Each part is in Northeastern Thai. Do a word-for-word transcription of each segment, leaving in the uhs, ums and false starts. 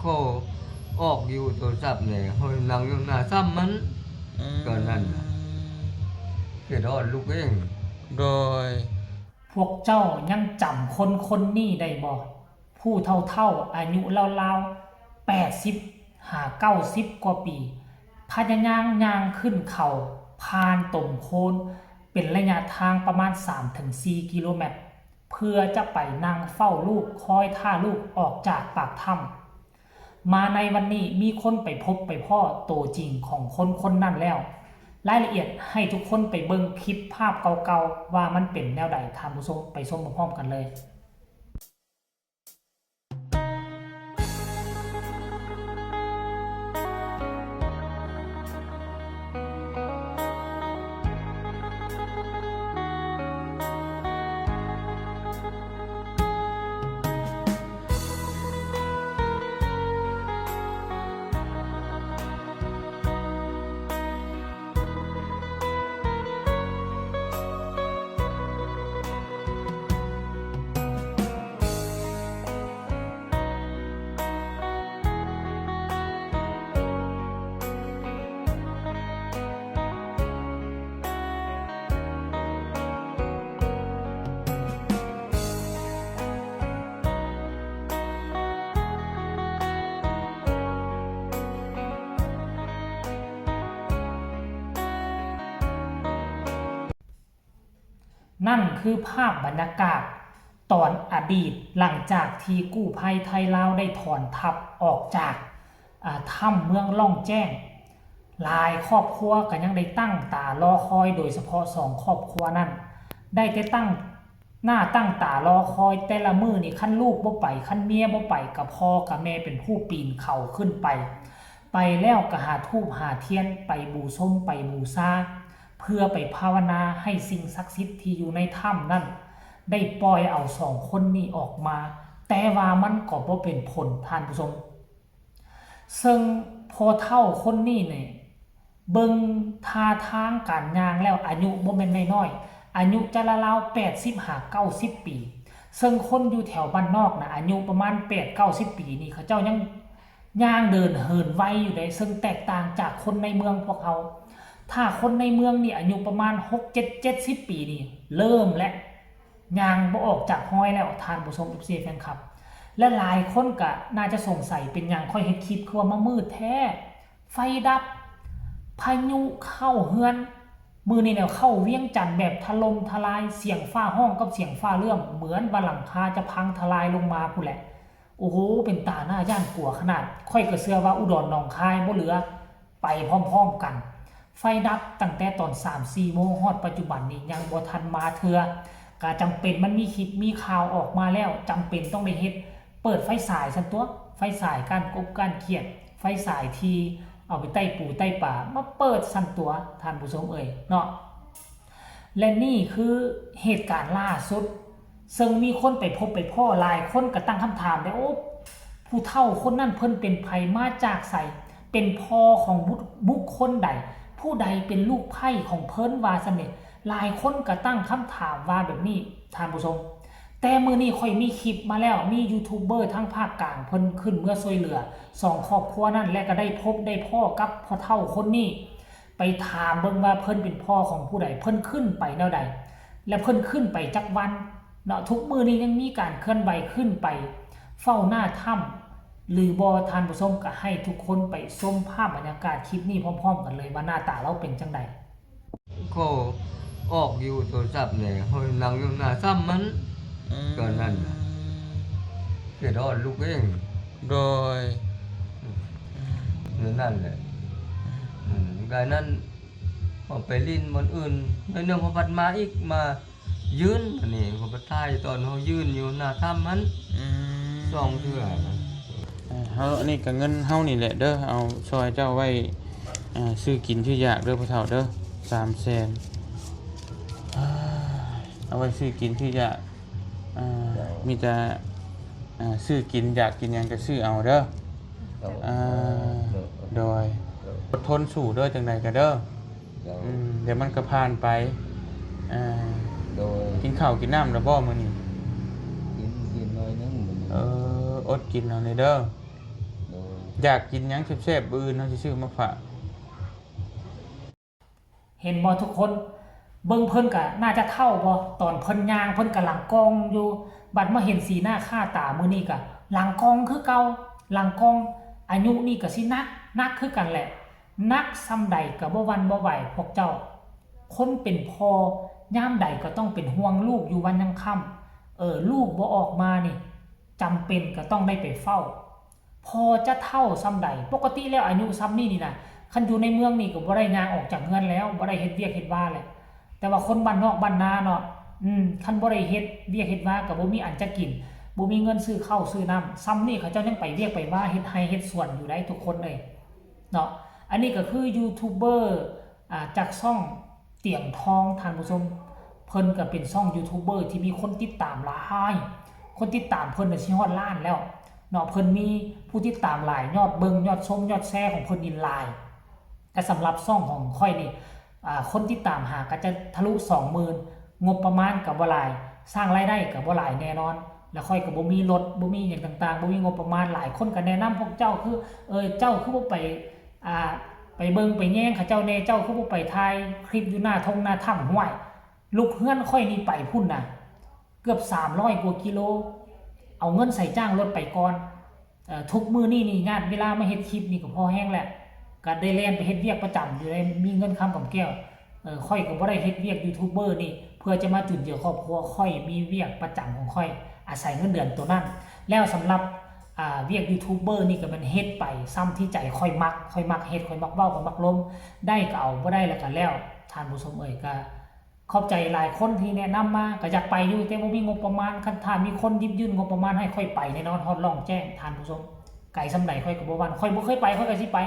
ก็ออกอยู่โทรศัพท์เนี่ย เฮานั่งอยู่หน้าถ้ำมัน อืม ตอนนั้นน่ะ คิดฮอดลูกเอง โดย พวกเจ้ายังจำคนคนนี้ได้บ่ ผู้เฒ่าๆ อายุราวๆ แปดสิบหาเก้าสิบกว่าปี พยายามย่างขึ้นเขา ผ่านตมโคลน เป็นระยะทางประมาณสามถึงสี่กิโลเมตร เพื่อจะไปนั่งเฝ้าลูก คอยท่าลูกออกจากปากถ้ำ มาในวันนี้มีคนไปพบไปพ้อตัวจริงของคนคนนั้นแล้ว รายละเอียดให้ทุกคนไปเบิ่งคลิปภาพเก่าๆ ว่ามันเป็นแนวใด ท่านผู้ชมไปชมพร้อมๆ กันเลย นั่นคือภาพบรรยากาศตอนอดีต หลังจากที่กู้ภัยไทยลาวได้ถอนทัพออกจาก อ่า ถ้ำเมืองล่องแจ้ง หลายครอบครัวก็ยังได้ตั้งตารอคอย โดยเฉพาะสองครอบครัวนั้น ได้แต่ตั้งหน้าตั้งตารอคอย แต่ละมื้อนี่คันลูกบ่ไป คันเมียบ่ไป ก็พ่อกับแม่เป็นผู้ปีนเขาขึ้นไป ไปแล้วก็หาธูปหาเทียนไปบูชมไปบูชา เพื่อไปภาวนาให้สิ่งศักดิ์สิทธิ์ที่อยู่ในถ้ำนั้น ได้ปล่อยเอาสองคนนี้ออกมา แต่ว่ามันก็บ่เป็นผล ท่านผู้ชม ซึ่งพ่อเฒ่าคนนี้เนี่ย เบิ่งท่าทางการย่างแล้วอายุบ่แม่นน้อยๆ อายุจะราวๆ แปดสิบหาเก้าสิบปี ซึ่งคนอยู่แถวบ้านนอกนะ อายุประมาณแปดเก้าสิบปีนี่ เขาเจ้ายังย่างเดินเหินไวอยู่เด้ ซึ่งแตกต่างจากคนในเมืองพวกเฮา ถ้าคนในเมืองนี่อายุประมาณหกเจ็ด เจ็ดสิบปีนี่ เริ่มและย่างบ่ออกจากฮอยแล้ว ท่านผู้ชม เอฟซี แฟนคลับ และหลายคนก็น่าจะสงสัยเป็นหยังข้อยเฮ็ดคลิปคือว่ามามืดแท้ ไฟดับ พายุเข้าเฮือน มื้อนี้เนี่ยเข้าเวียงจันทน์แบบถล่มทลาย เสียงฟ้าฮ้องกับเสียงฟ้าเรื่อง เหมือนว่าหลังคาจะพังทลายลงมาพู้นแหละ โอ้โห เป็นตาหน้าย่านกลัวขนาด ข้อยก็เชื่อว่าอุดรหนองคายบ่เหลือ ไปพร้อมๆ กัน ไฟดับตั้งแต่ตอนสามสี่โมง ฮอดปัจจุบันนี้ยังบ่ทันมาเทื่อ ก็จำเป็น มันมีคลิปมีข่าวออกมาแล้ว จำเป็นต้องได้เฮ็ด เปิดไฟฉายซั่นตั๊ว ไฟฉายก้านกบก้านเขียด ไฟฉายที่เอาไปไต่ปูไต่ปลา มาเปิดซั่นตั๊ว ท่านผู้ชมเอ่ยเนาะ และนี่คือเหตุการณ์ล่าสุด ซึ่งมีคนไปพบไปพ้อ หลายคนก็ตั้งคำถามได้ โอ้ ผู้เฒ่าคนนั้นเพิ่นเป็นไผ มาจากไส เป็นพ่อของบุค- บุคคลใด ผู้ใดเป็นลูกใผของเพิ่น ว่าซั่นเด้ หลายคนก็ตั้งคำถามว่าแบบนี้ ท่านผู้ชม แต่มื้อนี้ข้อยมีคลิปมาแล้ว มียูทูบเบอร์ทางภาคกลางเพิ่นขึ้นเมือซ่อยเหลือสองครอบครัวนั้น และก็ได้พบได้พ้อกับพ่อเฒ่าคนนี้ ไปถามเบิ่งว่าเพิ่นเป็นพ่อของผู้ใด เพิ่นขึ้นไปแนวใด และเพิ่นขึ้นไปจักวันเนาะ ทุกมื้อนี้ยังมีการเคลื่อนไหวขึ้นไปเฝ้าหน้าถ้ำหรือบ่ ท่านผู้ชม ก็ให้ทุกคนไปชมภาพบรรยากาศคลิปนี้พร้อมๆ กันเลยว่าหน้าตาลาวเป็นจั่งใด ก็ออกอยู่โทรศัพท์เนี่ย เฮานั่งอยู่หน้าถ้ำมัน อืม ตอนนั้นน่ะ คิดฮอดลูกเอง โดย นั่นแหละ อืม กายนั้น เฮาไปลิ้นบ่อนอื่น แล้วเนี่ยเฮาพัดมาอีก มายืน อันนี้เฮาไปถ่ายตอนเฮายืนอยู่หน้าถ้ำหั้น อืม สองเทื่อ อ่า เฮา อันนี้ก็เงินเฮานี่แหละเด้อ เอาซ่อยเจ้าไว้ อ่า ซื้อกินซื้อยากเด้อพ่อเฒ่าเด้อ สามแสน อ่า เอาไว้ซื้อกินซื้อยาก อ่า เจ้า มีแต่ อ่า ซื้อกิน อยากกินหยังก็ซื้อเอาเด้อ เจ้า อ่า เจ้า โดย เจ้า อดทนสู้เด้อ จั่งใดก็เด้อ เจ้า อืม เดี๋ยวมันก็ผ่านไป อ่า โดย กินข้าวกินน้ำแล้วบ่มื้อนี้ กิน กินหน่อยหนึ่งมื้อนี้ เออ อดกินเอาแน่เด้อ โดย อยากกินหยังแซ่บๆ มื้ออื่นเฮาสิซื้อมาฝาก เห็นบ่ทุกคน เบิ่งเพิ่นก็น่าจะเฒ่าบ่ ตอนเพิ่นย่างเพิ่นก็หลังกองอยู่ บัดมาเห็นสีหน้าค่าตามื้อนี้ก็หลังกองคือเก่า หลังกอง อายุนี่ก็สิหนัก หนักคือกันแหละ หนักส่ำใดก็บ่หวั่นบ่ไหวพวกเจ้า คนเป็นพ่อยามใดก็ต้องเป็นห่วงลูกอยู่วันยังค่ำ เออ ลูกบ่ออกมานี่ จำเป็นก็ต้องได้ไปเฝ้า พ่อจะเฒ่าส่ำใด ปกติแล้วอายุส่ำนี้นี่นะ คันอยู่ในเมืองนี่ก็บ่ได้ย่างออกจากเฮือนแล้ว บ่ได้เฮ็ดเวียกเฮ็ดวาแล้ว แต่ว่าคนบ้านนอกบ้านนาเนาะ อืม คันบ่ได้เฮ็ดเวียกเฮ็ดวาก็บ่มีอันจะกิน บ่มีเงินซื้อข้าวซื้อน้ำ ส่ำนี้เขาเจ้ายังไปเวียกไปวาเฮ็ดไร่เฮ็ดสวนอยู่ได้ทุกคนเลยเนาะ อันนี้ก็คือยูทูบเบอร์ อ่า จากช่องเตียงทอง ท่านผู้ชม เพิ่นก็เป็นช่องยูทูบเบอร์ที่มีคนติดตามหลาย คนติดตามเพิ่นน่ะสิฮอดล้านแล้วเนาะ เพิ่นมีผู้ติดตามหลาย ยอดเบิ่ง ยอดชม ยอดแชร์ของเพิ่นนี่หลาย แต่สำหรับช่องของข้อยนี่ อ่า คนติดตามหาก็จะทะลุสองหมื่น งบประมาณก็บ่หลาย สร้างรายได้ก็บ่หลายแน่นอน แล้วข้อยก็บ่มีรถ บ่มีหยังต่างๆ บ่มีงบประมาณ หลายคนก็แนะนำพวกเจ้าคือ เออ เจ้าคือบ่ไป อ่า ไปเบิ่งไปแยงเขาเจ้าแน่ เจ้าคือบ่ไปถ่ายคลิปอยู่หน้าท่งหน้าถ้ำ ห้วย ลูกเฮือนข้อยนี่ไปพุ้นน่ะ เกือบสามร้อยกว่ากิโล เอาเงินใส่จ้างรถไปก่อน เอ่อ ทุกมื้อนี้นี่ญาติเวลามาเฮ็ดคลิปนี่ก็พอแฮงแหละ ก็ได้แล่นไปเฮ็ดเวียกประจำอยู่ ได้มีเงินคำกำแก้ว เอ่อ ข้อยก็บ่ได้เฮ็ดเวียกยูทูบเบอร์นี่เพื่อจะมาจุนเจือครอบครัว ข้อยมีเวียกประจำของข้อย อาศัยเงินเดือนตัวนั้น แล้วสำหรับ อ่า เวียกยูทูบเบอร์นี่ก็แม่นเฮ็ดไปส่ำที่ใจข้อยมัก ข้อยมักเฮ็ด ข้อยมักเว้า ข้อยมักลม ได้ก็เอา บ่ได้แล้วก็แล้ว ท่านผู้ชมเอ่ย ก็ขอบใจหลายคนที่แนะนำมา ก็อยากไปอยู่ แต่บ่มีงบประมาณ คันถ้ามีคนหยิบยื่นงบประมาณให้ข้อยไปแน่นอน ฮอดล่องแจ้ง ท่านผู้ชม ไกลส่ำใดข้อยก็บ่หวั่น ข้อยบ่เคยไป ข้อยก็สิไป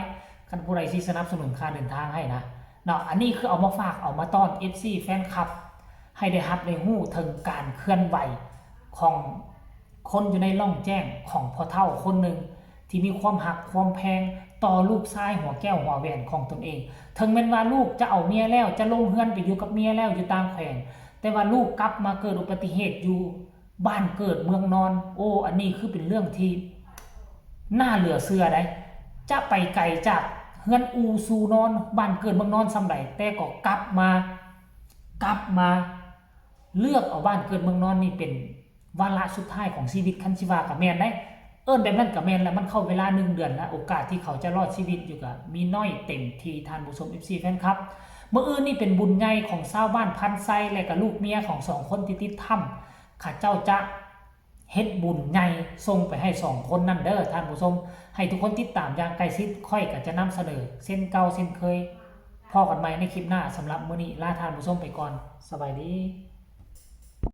คันผู้ใดสิสนับสนุนค่าเดินทางให้นะ เนาะ อันนี้คือเอามาฝาก เอามาต้อน เอฟซี แฟนคลับ ให้ได้รับได้ฮู้ถึงการเคลื่อนไหวของคนอยู่ในล่องแจ้ง ของพ่อเฒ่าคนหนึ่ง ที่มีความฮักความแพงต่อลูกชายหัวแก้วหัวแหวนของตนเอง ถึงแม้นว่าลูกจะเอาเมียแล้ว จะลงเฮือนไปอยู่กับเมียแล้ว อยู่ต่างแขวง แต่ว่าลูกกลับมาเกิดอุบัติเหตุอยู่บ้านเกิดเมืองนอน โอ้ อันนี้คือเป็นเรื่องที่น่าเหลือเชื่อได้ จะไปไกลจากเฮือนอู่สู่นอน บ้านเกิดเมืองนอนส่ำใด แต่ก็กลับมา กลับมา เลือกเอาบ้านเกิดเมืองนอนนี่เป็นวาระสุดท้ายของชีวิต คันสิว่าก็แม่นได้ เอิ้นแบบนั้นก็แม่นแล้ว มันเข้าเวลาหนึ่งเดือนแล้ว โอกาสที่เขาจะรอดชีวิตอยู่ก็มีน้อยเต็มที ท่านผู้ชม เอฟซี แฟนคลับ มื้ออื่นนี่เป็นบุญใหญ่ของชาวบ้านพันไซ และก็ลูกเมียของสองคนที่ติดถ้ำ เขาเจ้าจะเฮ็ดบุญใหญ่ส่งไปให้สองคนนั่นเด้อ ท่านผู้ชม ให้ทุกคนติดตามอย่างใกล้ชิด ข้อยก็จะนำเสนอเช่นเก่าเช่นเคย พ้อกันใหม่ในคลิปหน้า สำหรับมื้อนี้ลาท่านผู้ชมไปก่อน สบายดี